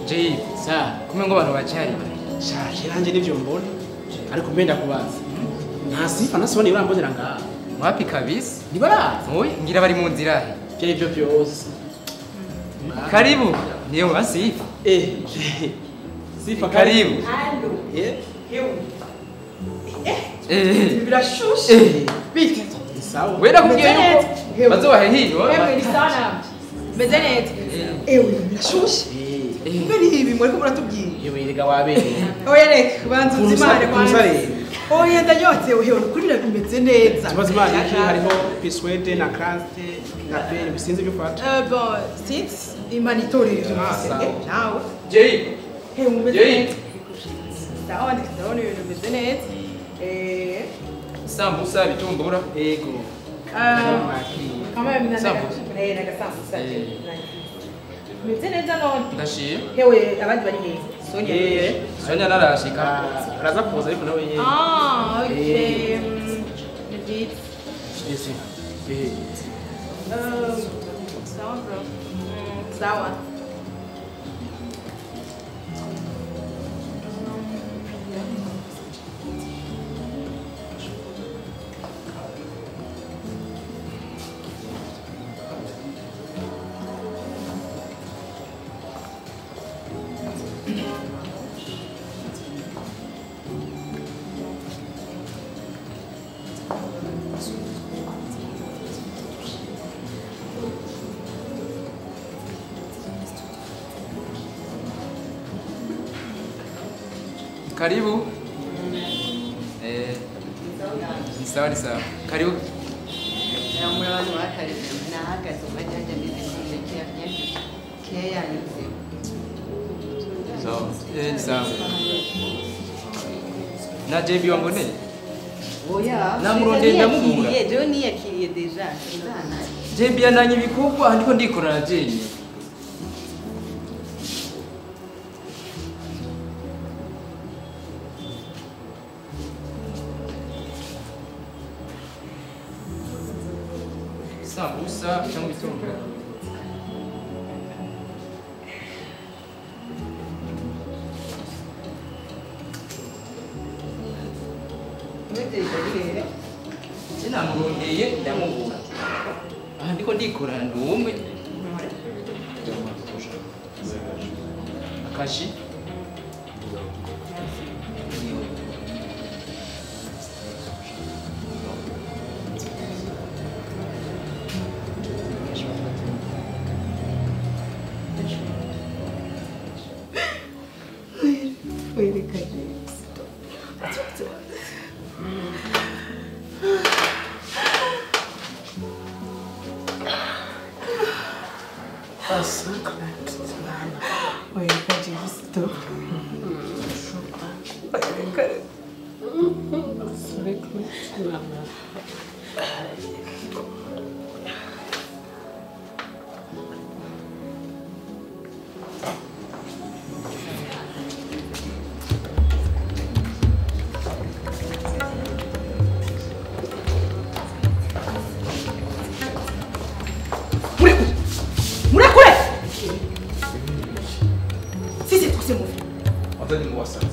Jay, Sa, kumwe ngo abantu bacari. Shaje nanje nivyo mbona. Ariko mbenda kubaza. Nta sifa nasone urambonera ngaha. Wapi kabisa? Nibaraza. Oyi, ngira bari mu nzira he. Byo byo byose. Karibu. Niyo basifa. Eh. Sifa karibu. Allo. Eh. Eh. Eh. Birashushe. Eh. Bite. Sawa. Wenda kubwiye yuko bazobahe hino. Ewe ni sana. Meze neza. Ewe birashushe. Mbere ibi muriko muratubwira. Yewe erega wabereye. Oya reka banza uzimane kwanza. Oya ndanyotse oya kuri bimeze neza. Tubaze imana iki hariho piswede na craste na pere bisinze ibyo ufata. Bon, since imana itorera ibyo mfise. Nawe. Jay. Hey, umeze neza. Sawa ndabona ibintu bimeze neza. Eh. Sambusa bitumbura. Ego. Kama Sambusa. Eh, nagasambusa. Meze neza none. Ndashiye. Hewe abandi bari heza. Sonia. Eh, Sonia narashika. Araza kuza ariko nawe yeye. Ah, okay. Ni byiza. Yes. Eh. Sawa bro. Sawa. Karibu. Ni sawa ni sawa. Karibu. Sawa. Ni sawa. Na JB wambone? Oya. Namuronde ndamubura. Jewe niyakiriye deja. JB ananye ibikorwa ndiko ndikora na JB. Sambusa cyangwa ibitumbura. Sinamurondeye ndamubura. Aha ndiko ndikora ndi umwe. Akashi.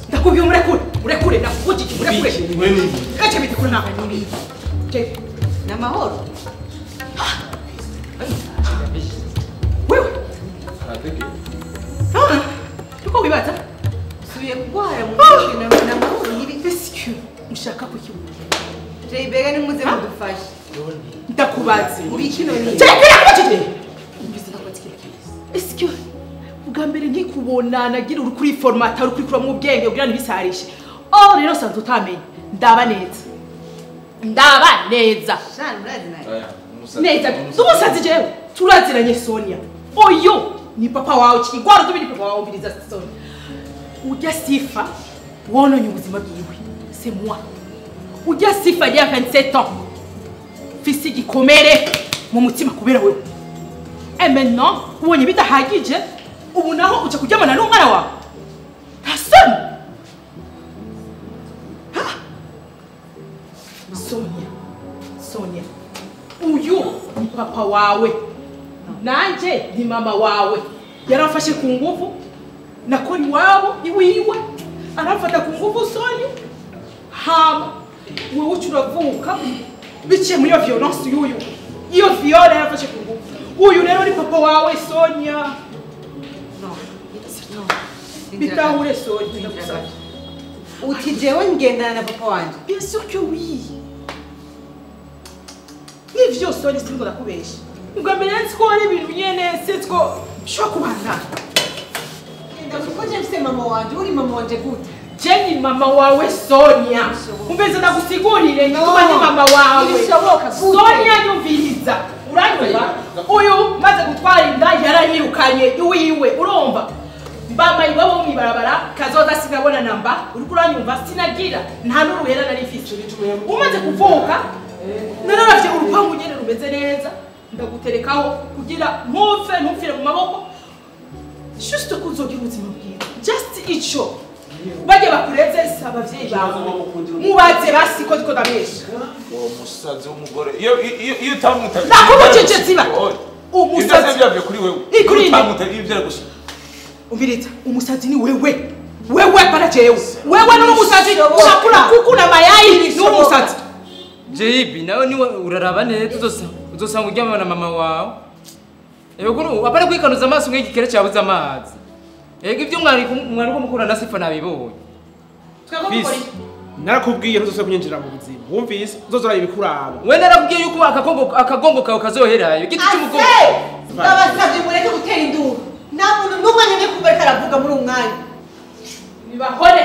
Ndakubwiye murekure, murekure nakugije murekure. Gace bitikura nawe. Je, namahoro. Wewe. Ah! Tuko wibaza? Subiye kugwara mu kintu namahoro n'ibi biscu. Mushaka kukibuka. Je ibega nimuze mudufashe. Ndakubaze. Ubikino ni. Je kira Umvise ndakubaze ikintu. Est-ce ubwa mbere nkikubona nagira uri kuri formata uri kurikura mu bwenge ubwira ntibisarishe. Oh rero sanze utamenye. Ndaba neza. Ndaba neza. Shana murazi naye. Neza. Tumusazi jewe. Turaziranye Sonia. Oyo ni papa wawe kigwaro tubi ni papa wawe ubiriza Sonia. Ujya sifa wononye ubuzima bwiwe. C'est moi. Ujya sifa ya 27 ans. Fisi gikomere mu mutima kubera wewe. Et maintenant ubonye bidahagije ubu naho uca kuryamana n'umwana wawe. Nta soni. Sonia, Sonia, uyu ni papa wawe, nanje ni mama wawe. Yaramfashe ku nguvu, Nakora iwabo iwiwe aramfata ku nguvu Sonia. Hama wewe uca uravuka biciye muri iyo violence y'uyu. Iyo viole yarafashe ku nguvu. Uyu rero ni papa wawe Sonia. No. No. Bitahure Sonia ndagusabye. Uti jewe ngendana na papa wanje. Bien sûr que oui. Nivyo Sonia singo ndakubesha. Ubwa mbere nzi ko ari ibintu nyene sinzi ko bishobora kubana. Ndakuko je mfise mama wanje, uri mama wanje gute? Je ni mama wawe Sonia. Umvise ndagusigurire ngituma ni mama wawe. Ibishoboka gute? Sonia nyumviriza. Uranyumva? Uyu maze gutwara inda yaranyirukanye iwiwe urumva? Mbamba iwabo mwibarabara kazoza sinabona namba uriko uranyumva sinagira nta n'uruhera nari mfise. Umaze kuvuka nararavye urupangu nyene rumeze neza ndaguterekaho kugira ntupfe ntupfire mu maboko juste kuzogira ubuzima bwiza just ico bajye bakureze si abavyeyi bawe mubaze basi ko ndiko ndabesha. Uwo musazi w'umugore iyo utamutavye nakubujije ziba umusazi byavye kuri wewe utamutavye ibyo gusa. Umviriza umusazi ni wewe wewe para jewe wewe ni umusazi unakula kuku na mayai ni umusazi. JB nawe niwe uraraba neza uzosanga uryamana na mama wawe. Ego apana kwikanuza amaso nk'igikere cyabuze amazi. Ego ibyo mwari ko mukura na Sifa nabibonye. Twakora Narakubwiye ntuzosubira kunyinjira mu buzima. Wumvise uzozora ibikuraba. We narakubwiye yuko akagongo kawe kazoherayo. Igiti cy'umugongo. Ndabasabye mureke gutera induru. Nta muntu n'umwe nkeneye kumva ariko aravuga muri uwo mwanya. Nibahore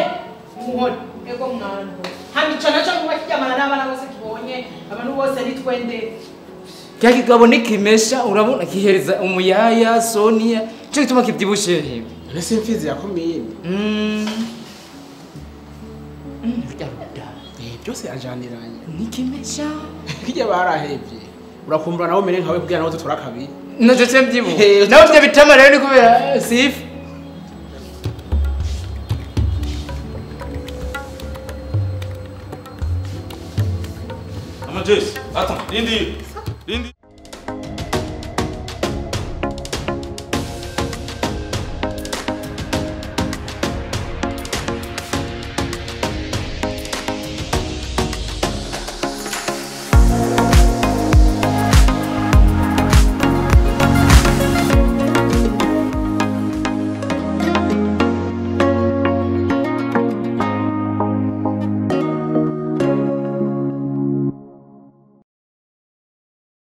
muhore. Ego mwana. Hamico naco nkuba kiryamana n'abana bose kibonye abantu bose ni twende. Kya kigabo nikimesha urabona kihereza umuyaya Sonia cyo gituma kibyibushe. Nese imfizi yakomeye. Byose ajaniranye. Nikimesha. Kijya barahevye. Urakumbura nawe mere nkawe kugira nawe tutorakabi. Naje cyo mbyibu. Nawe byo bitama rero ni kubera Sifa. Mama Jess, attends, Lindy. Lindy.